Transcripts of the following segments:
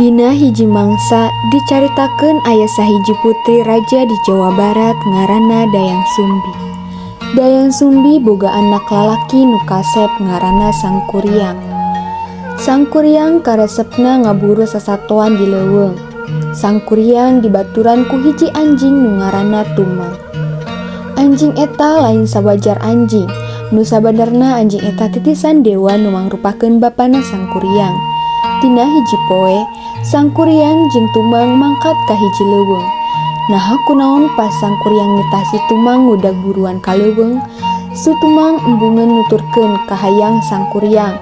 Dina hiji mangsa dicaritakeun aya sahiji putri raja di Jawa Barat ngaranna Dayang Sumbi. Dayang Sumbi boga anak lalaki nu kasep ngaranna Sangkuriang. Sangkuriang karesepna ngaburu sasatoan di leuweung. Sangkuriang dibaturan ku hiji anjing nu ngaranna Tumang. Anjing eta lain sawajar anjing, nu sabenerna anjing eta titisan dewa nu mangrupakeun bapana Sangkuriang. Dina hiji poe, Sangkuriang jeung Tumang mangkat ka hiji leuweung. Naha kunaon pas Sangkuriang nitah si Tumang ngudag buruan ka leuweung, si Tumang embungeun nuturkeun kahayang Sangkuriang.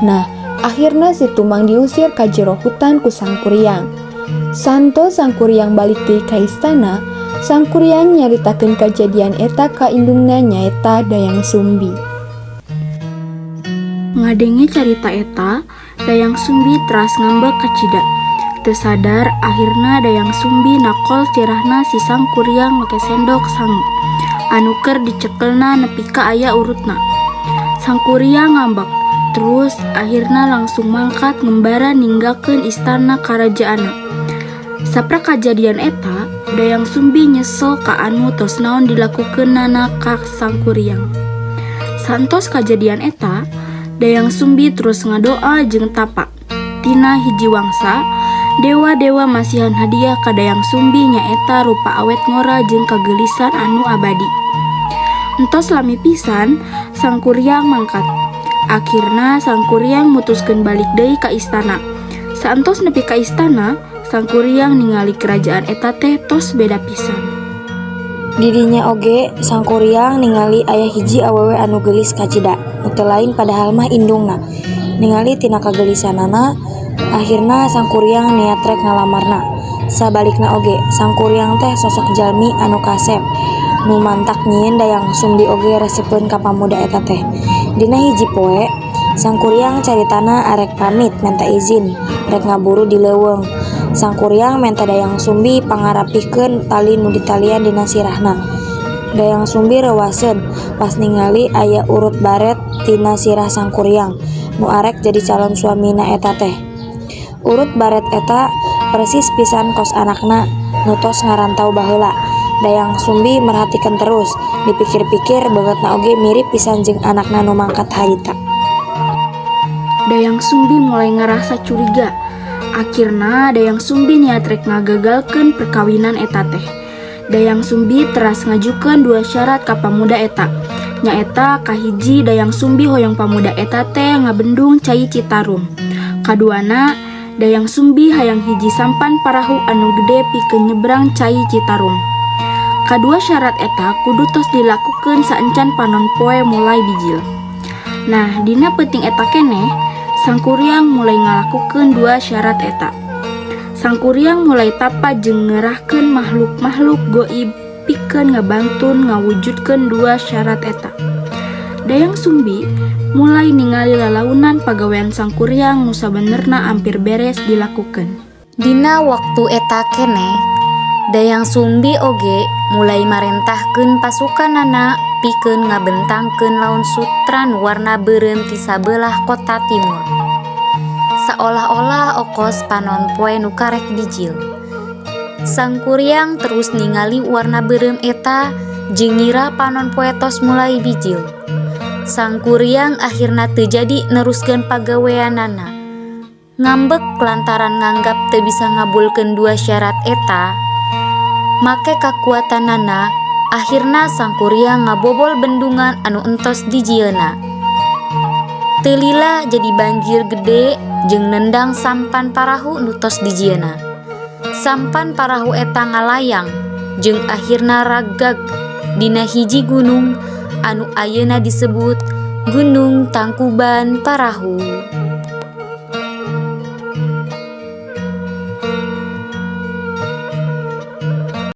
Nah, akhirna si Tumang diusir ka jero hutan ku Sangkuriang. Saentos Sangkuriang balik deui ka istana, Sangkuriang nyaritakeun kajadian eta ka indungna, nyaeta Dayang Sumbi. Ngadenge carita eta, Dayang Sumbi teras ngambek kacida. Teu sadar akhirna Dayang Sumbi nakol sirahna si Sangkuriang make sendok sangu anu keur dicekelna nepi ka aya urutna. Sangkuriang ngambek, terus akhirna langsung mangkat ngembara ninggalkeun istana karajaanna. Saprak kajadian eta, Dayang Sumbi nyesel ka anu tos naon dilakukeunana ka Sangkuriang. Saentos kajadian eta, Dayang Sumbi terus ngadoa jeung tapa. Tina hiji wangsa, dewa-dewa masihan hadiah ka Dayang Sumbi, nyaeta rupa awet ngora jeung kageulisan anu abadi. Entos lami pisan Sangkuriang mangkat. Akhirna Sangkuriang mutuskeun balik deui ka istana. Saentos nepi ka istana, Sangkuriang ningali kerajaan eta teh tos beda pisan. Didinya oge Sangkuriang ningali aya hiji awewe anu geulis kacida, nu teu lain padahal mah indungna. Ningali tina kageulisanana, akhirna Sangkuriang niat rek ngalamarna. Sabalikna oge, Sangkuriang teh sosok jalmi anu kasep nu mantak nyieun Dayang Sumbi oge resepeun ka pamuda eta teh. Dina hiji poe, Sangkuriang caritana arek pamit menta izin rek ngaburu di leuweung. Sangkuriang menta Dayang Sumbi pangarapihkeun tali nu ditalian dina sirahna. Dayang Sumbi reuwaseun pas ningali aya urut baret tina sirah Sangkuriang nu arek jadi calon suamina eta teh. Urut baret eta persis pisan kos anakna nu tos ngarantau baheula. Dayang Sumbi merhatikeun terus, dipikir-pikir beungeutna oge mirip pisan jeung anakna nu mangkat harita. Dayang Sumbi mulai ngarasa curiga. Akhirna Dayang Sumbi niat rek ngagagalkeun perkawinan eta teh. Dayang Sumbi teras ngajukeun dua syarat ka pamuda eta. Nyaeta kahiji, Dayang Sumbi hoyong pamuda eta teh ngabendung Cai Citarum. Kaduana, Dayang Sumbi hayang hiji sampan parahu anu gede pikeun nyebrang Cai Citarum. Kadua syarat eta kudu tos dilakukeun saencan panon poe mulai bijil. Nah, dina peuting eta keneh, Sangkuriang mulai ngalakukeun dua syarat eta. Sangkuriang mulai tapa jeung ngerahkeun makhluk-makhluk goib pikeun ngabantun ngawujudkeun dua syarat eta. Dayang Sumbi mulai ningali lalaunan pagawean Sangkuriang nu sabenerna ampir beres dilakukeun. Dina waktu eta keneh, Dayang Sumbi oge mulai marentahkeun pasukanana pikeun ngabentangkeun laun sutra nu warna beureum ti sabelah kota timur. Saolah-olah okos panon poe nu karek bijil. Sangkuriang terus ningali warna beureum eta jeung ngira panon poe tos mulai bijil. Sangkuriang akhirna teu jadi neruskeun pagaweanana. Ngambek lantaran nganggap teu bisa ngabulkeun dua syarat eta, make kakuatanana akhirna Sangkuriang ngabobol bendungan anu entos dijieunna. Teu lila jadi banjir gede jeung nendang sampan parahu nu tos dijieunna. Sampan parahu eta ngalayang jeung akhirna ragrag dina hiji gunung anu ayeuna disebut Gunung Tangkuban Parahu.